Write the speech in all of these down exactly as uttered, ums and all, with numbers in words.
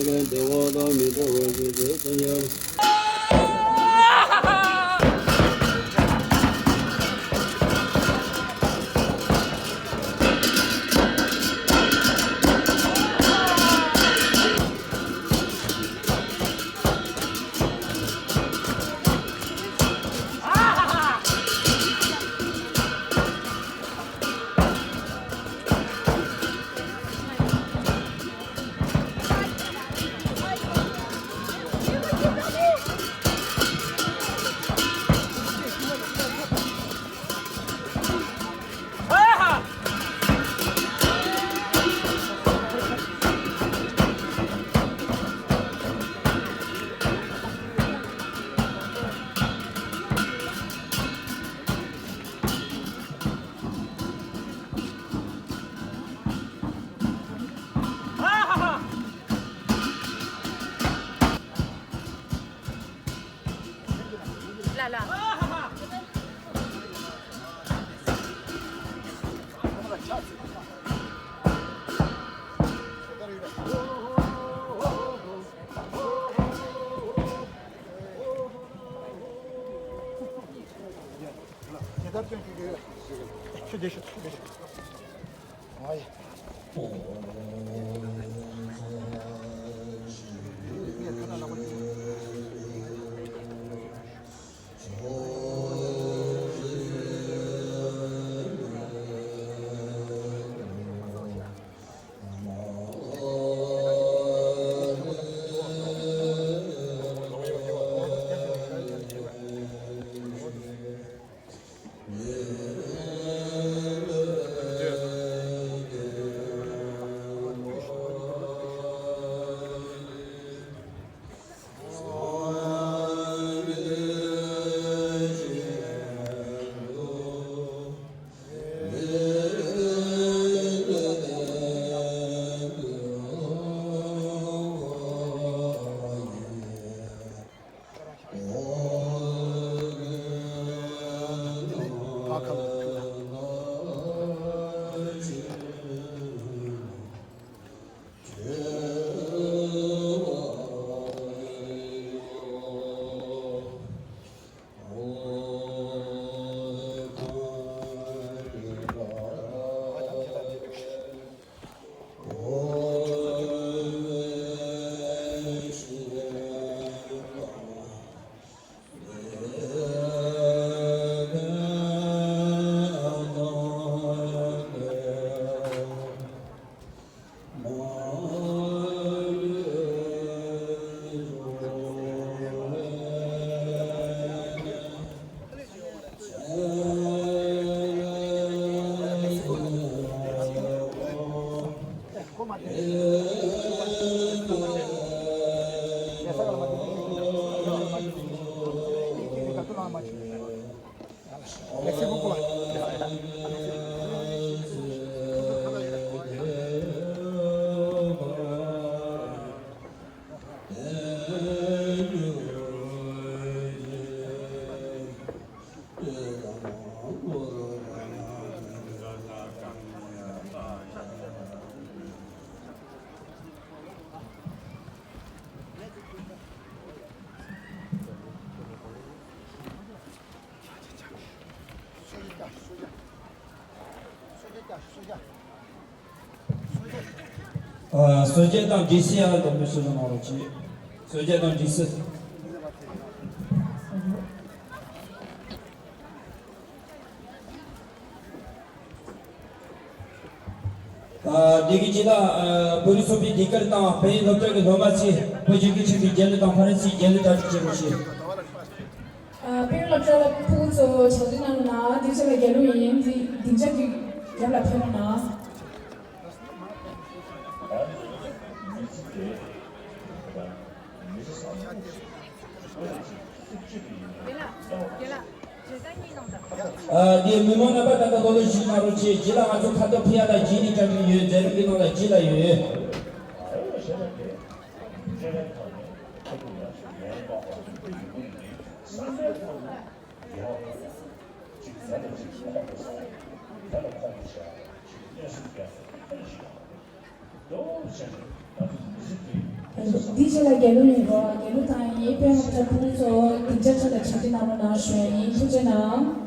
བདེ་བ་དང་མི་འབྲལ་བར་བཞུགས་པའི་སངས་རྒྱས། ཨ། གསོལ་ཇ་དང་འབྲས་སིལ་ཡར་ལོངས་སྤྱོད་གནང་རོགས་གྱིས། གསོལ་ཇ་དང་འབྲས་སིལ། ཨ། དེ་གི་རྗེས་ལ། ཨ། བོད་རིགས་ཚོགས་པའི་ལས་ཀར་དང་བོད་ཡིག་སློབ་གྲྭ་གི་སློབ་མ་ཚོས་བོད་བརྒྱུད་ནང་བསྟན་ཆོས་ལུགས་རྒྱུན་ལས་དང་ཕ་རན་སིའི་རྒྱུན་ལས་གྲ་སྒྲིག་བྱེད་རོགས་ཞུ། ཨ། བོད་རིགས་སློབ་གྲྭ་ལ་ཕྲུ་གུ་ཚོ་ཕྱག་བྲིས་གནང་རོགས་གནང་། དེ་ཚོ་ལ་རྒྱལ་ལོ་ཡིན། དེ་སྡིངས་ཆ་གི་རྒྱབ་ལ་ཕེབས་རོགས་གནང་། ཨ། འདིའི་མི་མང་རྣམ་པ་ད་ལྟ་ལོ་ལོ་ཞིག་གནང་རོགས་གྱིས། རྗེས་ལ་ང་ཚོ་ཁ་ཐོག་ཕི་ཡ་ལ་རྗེས་ནས་བཅར་གྱི་ཡོད། མཛད་རིམ་གྱི་ནང་ལ་རྗེས་ལ་ཡོད། འདི་རྗེས་ལ་རྒྱལ་གླུ་ལེན་རོགས། རྒྱལ་གླུ་དང་ཡིན་པའི་ང་ཚོ་ཕྲུ་གུ་ཚོ་སྡིངས་ཆ་ཁྲོད་ལ་ཆིབས་བསྒྱུར་གནང་རོགས་གནང་ཞུ་ཡ་ཡིན། ཐུགས་རྗེ་གནང་།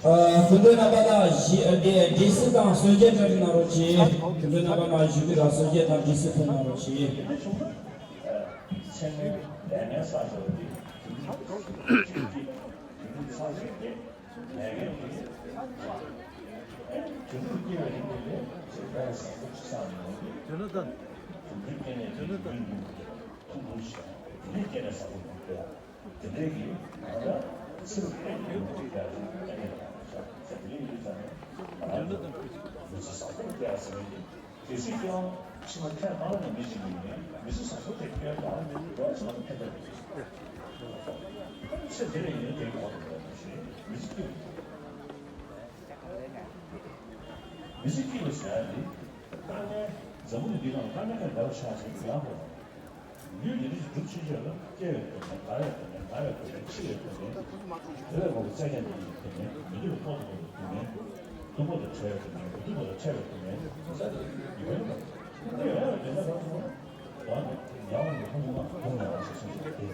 ཨ། སྐུ་མགྲོན་རྣམ་པ་དང་གཞི་ཨ། འདི་སྒྲིག་གཞི་དང་གསོལ་ཇ་གྲ་སྒྲིག་གནང་རོགས་གྱིས། སྐུ་མགྲོན་རྣམ་པ་དང་གཞི་རྒྱུ་དང་གསོལ་ཇ་དང་སྒྲིག་གཞི་ཕུལ་གནང་རོགས་གྱིས། མཚན་མོའི་ལས་ངན་བསགས་ཡོད་དེ། དུས་འཁོར་སྐྱེ་བའི་རིང་དེ་ལས་ཚེ་དཔལ་བཟང་པོ་ཅིག་བསགས་ཡོང་གི། དུས་འཁོར་སྐྱེ་གནས་དེ་ཡུན་རིང་པོ་ཐུང་ཐུང་ཞིག་དེ་ནས་སྐྱེ་གནས་བཟང་པོ་ཡོང་གི། དེ་འདྲའི་གི་ང་ལ་ཚེ་རབས་ཀྱི་ཡོང་གི་ཡ་རེད། ཨ་ནི་ཡང་ཤ་ཚ་དེ་ཡིན་ཙང་ང་རང་ཚོ་མི་ཚེ་བཟང་པོ་སྐྱེལ་ཟེར་བའི་གི། གལ་སྲིད་ཁྱེད་རང་ཕྱི་མ་ཐེངས་མང་ནས་མི་ཞིག་ཡིན་ནའི་མི་ཚེ་བཟང་པོ་དེ་སྐྱེལ་དང་ནི་ལོ་ཚང་ཕན་ཐོགས་ཡོད། ཚེ་འདི་ལ་ཡིན་ན་དེ་གོ་དང་ལོ་ཞེས་མི་ཚེ་སྐྱིད་པོ། མི་ཚེ་སྐྱིད་པོ་ཟེར་ཡ་དེ་དཀའ་ངལ་འཛམ་བུ་གླིང་འདི་ནང་དཀའ་ངལ་ག་འདྲ་བ་ཆགས་ཟེར་དེ་ཡང་དགོས། ལུས་འདི་འདྲ་ཞིག་སྒྲུབ་ཕྱིན་ཆད་ལ་སྐྱེ་བའི་སྡུག་བསྔལ། རྒ་བའི་སྡུག་བསྔལ། ན་བའི་སྡུག་བསྔལ། འཆི་བའི་སྡུག་བསྔལ། དེ་ལས་མང་པོ་བཙལ་མཁན་དེ་ཡི་སྡུག་བསྔལ། མི་འདོད་པའི་ཕོག་ཐུག་པའི་སྡུག་བསྔལ། སྡུག་པོ་དང་བྲལ་བའི་སྡུག་བསྔལ། མི་སྡུག་པ་དང་བྲལ་བའི་སྡུག་བསྔལ། བཙལ་ཏེ་ཡོད་མ་རེད། དེ་ཡོད་མ་རེད། དེ་འདྲ་རང་སོང་བ་ནི་ཡང་ནི་ཁོང་ཚོ་ཁོང་ཡང་ཞེས་གསུངས་ཏེ།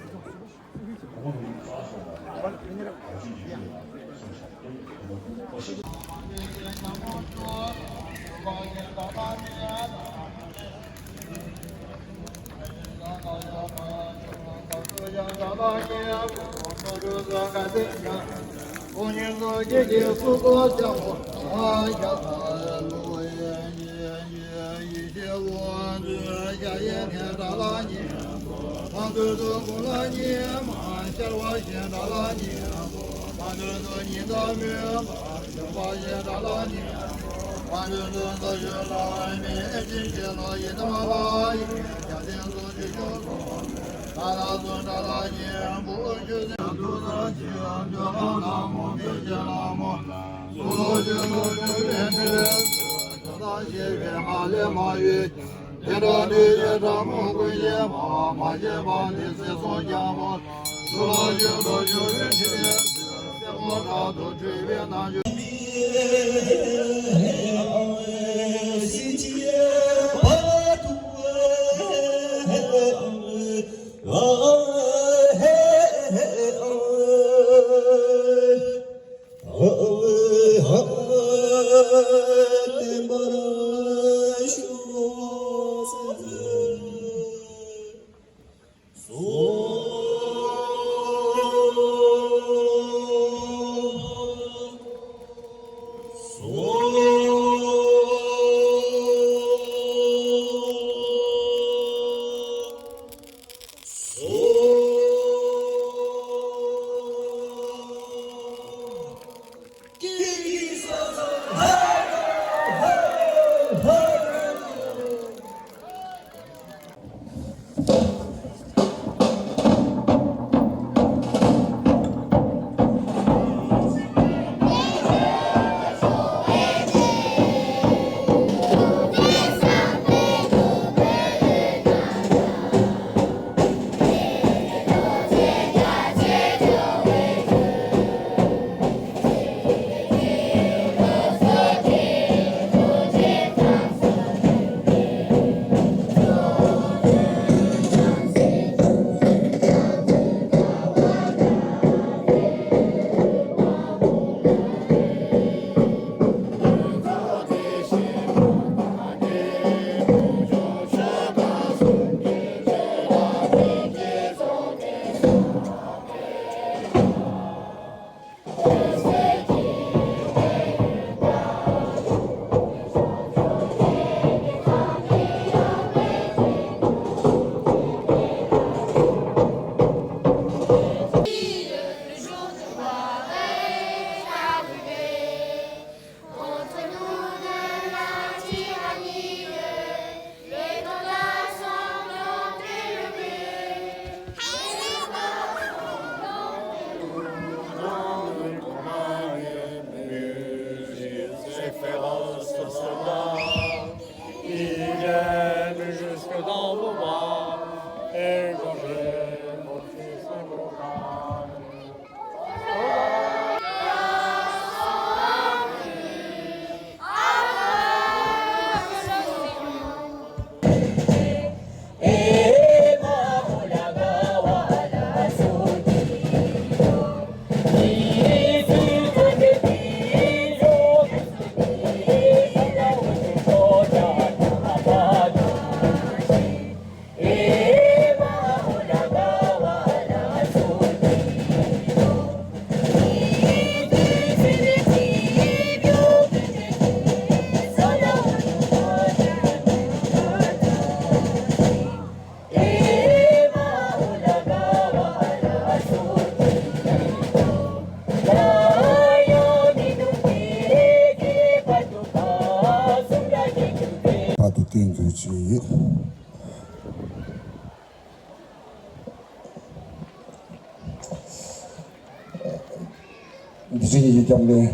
ཚེ་ཡི་སྐྱབས་གནས།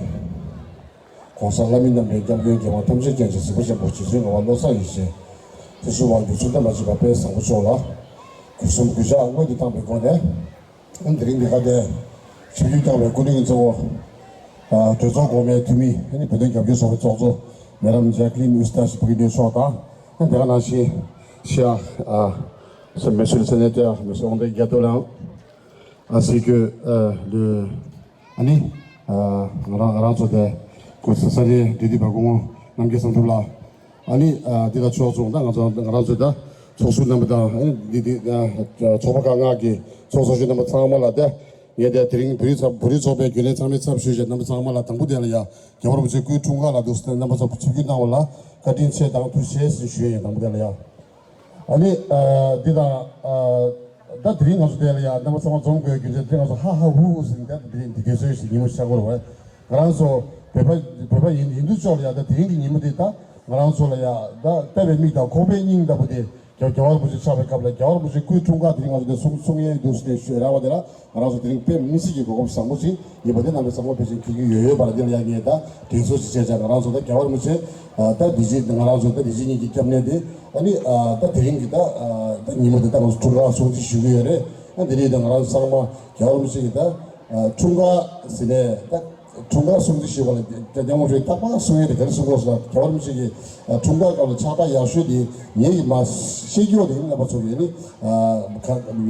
༸གོང་ས་ལྷ་མི་རྣམས་ཀྱི་སྐྱབས་མགོན་རྒྱལ་བ་ཐམས་ཅད་མཁྱེན་ཅིང་གཟིགས་པ་ཆེན་པོ་རྗེ་བཙུན་ངག་དབང་བློ་བཟང་ཡེ་ཤེས། དེ་སུ་དབང་སྒྱུར་ཚུལ་ཁྲིམས་མ་མཆིས་པ་དཔལ་བཟང་པོ་མཆོག་ལ། གུས་གསུམ་གུས་ཕྱག་སྔོན་དུ་བཏང་བའི་སྒོ་ནས། དེ་རིང་འདི་ག་དེ་ཆིབས་བསྒྱུར་བསྐྱངས་པའི་སྐུ་མགྲོན་གཙོ་བོ། གྲོས་ཚོགས་གོང་མའི་འཐུས་མི་བོད་དོན་རྒྱབ་སྐྱོར་ཚོགས་པའི་ཚོགས་གཙོ་མེ་ཌམ་ཇེ་ཀ་ལིན་ཨུ་སྟ་ཞི་བྷི་གི་ནེ་ཤོག་དང་། དེ་ག་ནང་བཞིན་ཤི་ཨ་Monsieur le sénateur, Monsieur André Gattolin, ainsi que le ཨ་ནི། ང་རང་ང་རང་ཚོ་དེ་སྐུ་ས་གནས་འབྲེལ་མཐུད་པ་སྐུ་ངོ་རྣམ་རྒྱལ་བསམ་གྲུབ་ལགས། ཨ་ནི། འདི་དང་ཕྱོགས་མཚུངས་ད་ང་ཚོ་ང་རང་ཚོའི་ད་ཚོགས་ཟུར་རྣམ་པ་དང་ཨ་ནི་འདི་འདི་ཚོགས་པ་ཁག་ལྔ་གི་ཚོགས་གཙོ་ཞུ་རྣམ་པ་ཚང་མ་ལ་དེ་ངས་དེ་དེ་རིང་བོད་རིགས་ཚོགས་བོད་རིགས་ཚོགས་པའི་རྒྱུན་ལས་ཚང་མའི་ཚབ་ཞུས་བྱས་རྣམ་པ་ཚང་མ་ལ་དང་པོ་དེ་ལ་ཡ་རྒྱལ་བ་རིན་པོ་ཆེ་སྐུའི་འཁྲུངས་སྐར་ལ་འདུག་སེ་རྣམ་པ་ཚོ་ཆིབས་བསྒྱུར་གནང་བ་ལ་བཀའ་དྲིན་ཆེ་དང་ཐུགས་རྗེ་ཆེ་ཞུ་ཡས་ཡིན་དང་པོ་དེ་ལ་ཡ། ཨ་ནི། འདི་དང་། ད་དེ་རིང་ང་ཚོ་དེ་ལ་ཡ་རྣམ་པ་ཚང་མ་འཛོམས་དགོས་རྒྱུ་མཚན་དེ་ང་ཚོ་ཧ་ཧ་ཧུ་ཧུ་ཟེར་ནས་ད་དེ་རིང་འདི་དུས་ཚོད་ཞིག་ཉིན་མོ་ཆགས་ཀྱི་རེད་བ། ང་རང་ཚོ་བོད་པ་བོད་པ་ཡིན་ཡིན་དུས་ཅོག་ལ་ཡ་ད་དེ་རིང་གི་ཉིན་མོ་འདི་ད་ང་རང་ཚོ་ལ་ཡ་ད་ལྟ་བའི་མིག་དང་ཁོག་པའི་སྙིང་ལྟ་བུ་དེ་རྒྱ་རྒྱལ་བ་རིན་པོ་ཆེ་ཆགས་པའི་སྐབས་ལ་རྒྱལ་བ་རིན་པོ་ཆེ་སྐུའི་འཁྲུངས་སྐར་དེ་རིང་ང་ཚོ་དེ་གསུང་གསུང་ཡས་འདུག་ཟེར་ནས་ཞུ་ར་བ་དེ་ལ། ང་རང་ཚོ་དེ་རིང་དཔེ་མི་སྲིད་ཀྱི་གོ་སྐབས་བཟང་པོ་ཅིག་ཡིན་པ་དེ་རྣམ་པས་ཚང་མ་ཕལ་ཆེར་མཁྱེན་གྱི་ཡོད་ཡོད་པ་ལ་འདི་ལ་ཡང་ངས་ད་དྲན་གསོ་ཞིག་བྱས་བྱས་ང་རང་ཚོ་ད་རྒྱལ་བ་རིན་པོ་ཆེ་ད་འདི་རྗེས་ང་རང་ཚོ་ད་འདི་རྗེས་ཉིད་ཀྱི་སྐྱབས་གནས་དེ་ཨ་ནི་ད་དེ་རིང་གི་ད་ད་ཉིན་མོ་དེ་ད་ང་ཚོ་འཁྲུངས་སྐར་སྲུང་བརྩི་ཞུ་གི་ཡོད་རེད། ད་འདི་རིང་ད་ང་རང་ཚོ་ཚང་མ་རྒྱལ་བ་རིན་པོ་ཆེ་གི་ད་འཁྲུངས་སྐར་ཟེར་ནས་ད། འཁྲུངས་སྐར་སྲུང་བརྩི་ཞུས་པ་ལ་རྒྱལ་རྒྱལ་མོ་ཧྲེ་རྟག་པར་གསུང་ཡས་དེ་ག་རེ་གསུང་དགོས་ཟེར་ན་རྒྱལ་བ་རིན་པོ་ཆེ་གི་འཁྲུངས་སྐར་སྐབས་ལ་ཕྱག་རྟགས་ཡག་ཤོས་དེ་ངེད་ཀྱིས་མ་ཤེས་རྒྱུ་དེ་ཡིན་རྣམ་པ་ཚོ་གིས་ནི་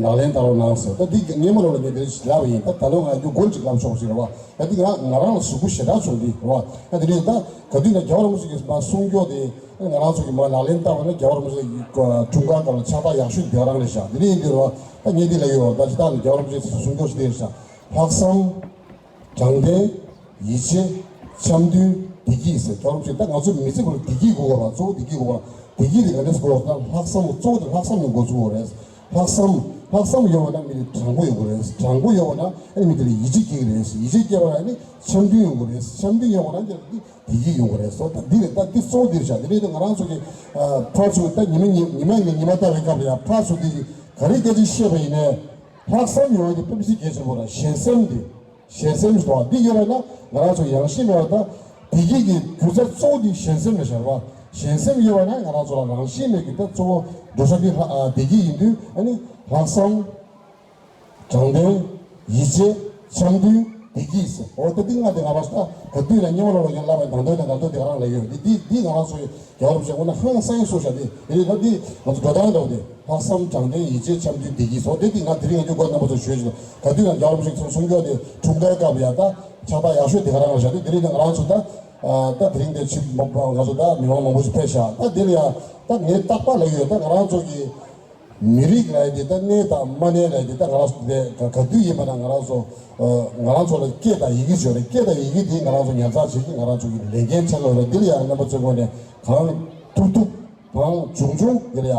ལག་ལེན་བསྟར་རོགས་གནང་ཟེར། ད་འདི་སྔོན་མ་ལོ་ལ་ངས་དེ་ཞིག་ལབ་པ་ཡིན། ད་ད་ལོ་ང་རྒྱུ་མགོ་གཅིག་ལབ་ཆོག་ཞིག་རེད་བ། ད་འདི་ང་ང་རང་ལ་གཟུགས་པོ་ཞེ་དྲག་བྱུང་འདི་རེད་བ། ད་དེ་ནས་ད་ག་དུས་ན་རྒྱལ་བ་རིན་པོ་ཆེ་གིས་མ་གསུང་རྒྱུ་དེ་ང་རང་ཚོ་གིས་མ་ལག་ལེན་བསྟར་བ་ན་རྒྱལ་བ་རིན་པོ་ཆེ་གི་འཁྲུངས་སྐར་སྐབས་ལ་ཕྱག་རྟགས་ཡག་ཤོས་དེ་རང་རེད་ཤག་དེ་ནས་ཡིན་དུས་རེད་བ། ད་ངས་འདི་ལབ་ཡོད་བ། ད་ཅི་ད་ནི་རྒྱལ་བ་རིན་པོ་ཆེ་གསུང་རྒྱུ་ཞིག་དེ་རེད་ཤག་ལྷག་བསམ། དྲང་བདེན། ཡིད་ཆེས། འཆམ་མཐུན། བདེ་སྐྱིད་ཟེར། རྒྱལ་བ་རིན་པོ་ཆེ་ད་ང་ཚོ་མི་ཚེ་ཁོ་ལ་བདེ་སྐྱིད་དགོས་པ། གཙོ་བོ་བདེ་སྐྱིད་དགོས་པ། བདེ་སྐྱིད་དེ་ག་འདྲས་དགོས་པ་ད་ལྷག་བསམ་གཙོ་བོ་དེ་ལྷག་བསམ་ནས་འགོ་ཚུགས་དགོས་རེད། ལྷག་བསམ་ལྷག་བསམ་ཡོད་པ་ན་མི་དེ་དྲང་པོ་ཡོང་གི་རེད། དྲང་པོ་ཡོད་པ་ན་ཨ་ནི་མི་དེ་ལ་ཡིད་ཆེས་སྐྱེ་གི་རེད། ཡིད་ཆེས་སྐྱེ་བ་ན་ཨ་ནི་འཆམ་མཐུན་ཡོང་གི་རེད། འཆམ་མཐུན་ཡོད་པ་ན་ཨ་ནི་བདེ་སྐྱིད་ཡོང་གི་རེད། སོ་ད་འདི་རེད། ད་འདི་གཙོ་བོ་འདི་རེད་ཤག་དེ་རེད། ད་ང་རང་ཚོ་གི་ཕར་ཚུར་ད་ཉི་མ་ཉི་མ་ཉི་མ་ལྟ་བའི་སྐབས་ལ་ཡང་ཕར་ཚུར་དེ་ག་རེ་སྐད་ཆ་བཤད་པ་ཡིན་ནའི་ལྷག་བསམ་ཡོང་བ་དེ་དཔེ་མི་སྲིད་གལ་ཆེན་པོ་རེད། ཞན་སེམས་དེ། ཞན་སེམས་ཞེས་པ་འདི་ཡོད་པ་ན་ང་རང་ཚོ་ཡངས་ཤིང་མེད་པ་དང་བདེ་སྐྱིད་ཀྱི་རྒྱུ་རྩ་གཙོ་བོ་འདི་ཞན་སེམས་རེད་ཤག་པ། ཞན་སེམས་ཡོད་པ་ན་ང་རང་ཚོ་ལ་རང་བཞིན་མེད་ཀྱི་ད་གཙོ་བོ་འགྲོ་ས་འདི་ལྷ་ཨ་བདེ་སྐྱིད་ཡིན་དུས་ཨ་ནི་ལྷག་བསམ། དྲང་བདེན། ཡིད་ཆེས། འཆམ་མཐུན། བདེ་སྐྱིད་ཟེར། འོ་ད་འདི་ལྔ་དེ་ང་རང་ཚོ་ད་ག་དུས་ན་སྙན་མ་ལོ་ལ་ཡང་བསླབ་པའི་དང་དོད་དང་དང་དོད་དེ་ག་རང་ལ་ཡོད། འདི་འདི་འདི་ང་རང་ཚོ་ཡི་རྒྱལ་བ་རིན་པོ་ཆེ་དབུ་ན་ཧང་སང་ཡི་སོ་བྱ་སྟེ། དེ་རིང་ད་འདི་ང་ཚོ་འགྲོ་སྟངས་འདྲ་བོ་དེ་ལྷག་བསམ་དྲང་བདེན་ཡིད་ཆེས་འཆམ་མཐུན་བདེ་སྐྱིད་སོགས་དེ་འདི་ང་དེ་རིང་ང་ཚོ་སྒོ་རྣམ་པ་ཚོ་ཞུས་ཤིག་ག་དུས་ན་རྒྱལ་བ་རིན་པོ་ཆེ་ཚོ་གསུང་སྐྱོར་དེ་འཁྲུངས་སྐར་སྐབས་ཡ་ད་ཕྱག་རྟགས་ཡག་ཤོས་དེ་ག་རང་ལ་བཞག་སྟེ། དེ་རིང་ད་ང་རང་ཚོ་ད་ད་དེ་རིང་དེ་ཕྱི་ང་ཚོ་ད་མི་མང་མང་པོ་ཞིག་ཕེབས་ཤག་ད་འདི་ལ་ཡ་ད་ངས་རྟག་པར་ལབ་ཡོད། ད་ང་རང་ཚོ་གི་མི་རིགས་ལ་ཡ་དེ་ད་གནས་དང་མ་གནས་ལ་ཡ་དེ་ད་ང་རང་ཚོ་དེ་ག་ག་དུས་ཡིན་པ་ན་ང་རང་ཚོ་ང་རང་ཚོ་ལ་སྐད་དང་ཡི་གེ་ཡོད་རེད། སྐད་དང་ཡི་གེ་དེ་ང་རང་ཚོ་ཉར་ཚགས་བྱེད་ཀྱི་ང་རང་ཚོ་གི་ལས་འགན་ཆེན་པོ་རེད། འདི་ལ་ཡ་རྣམ་པ་ཚོའི་ངོས་ནས་གང་ཐུབ་ཐུབ། བང་ཆུང་ཆུང་ཡོད་ཡ།